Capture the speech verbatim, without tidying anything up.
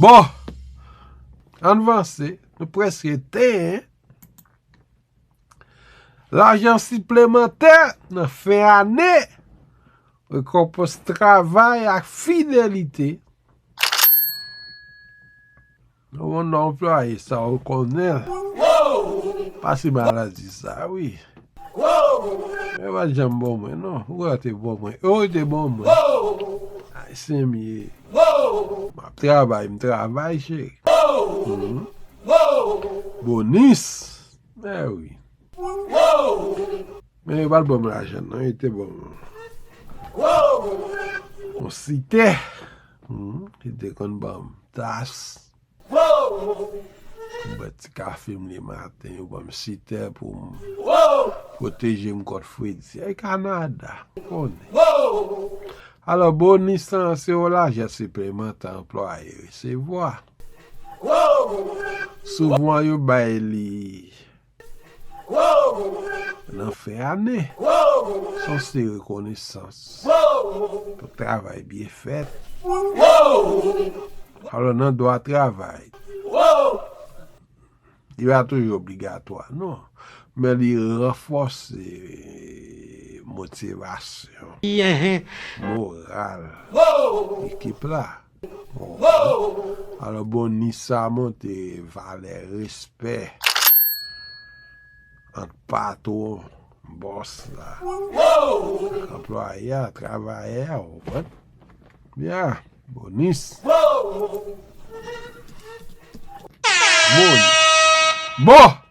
Bon, ann vanse, nou prèske te, en. Lajan siplemantè nan fen ane, rekonpans travay ak fidelite. Yon bon anplwaye sa ou konnen. Pase maladi sa, wi. Yo pa t janm bon mwen, non. Ou wè te bon mwen. Yo te bon mwen. Ayisyen m ye. M ap travay, m travay, cheri. Mhm. Bonis. Mè wi. Men yo pa t ban m lajan, non. Yo te ban m yon sitè. Mhm. Yo te konn ban m tas. M bwè ti kafe m le maten, yo ban m sitè pou m pwoteje m kont fredi. Ay Kanada, ou konnen. Alò, bonis lan, se yon lajan siplemantè anplwaye resevwa. Souvan, yo bay li nan fen ane. Se yon seri rekonesans pou travay byen fèt. Alò, nan dwa travay, li pa toujou obligatwa, non. Men li ranfòse motivasyon, moral ekip la. Alò, bonis sa monte valè respè ant patwon, bòs la, ak anplwaye a, travayè a, ou konprann? Byen, bonis. Bonis. Bon!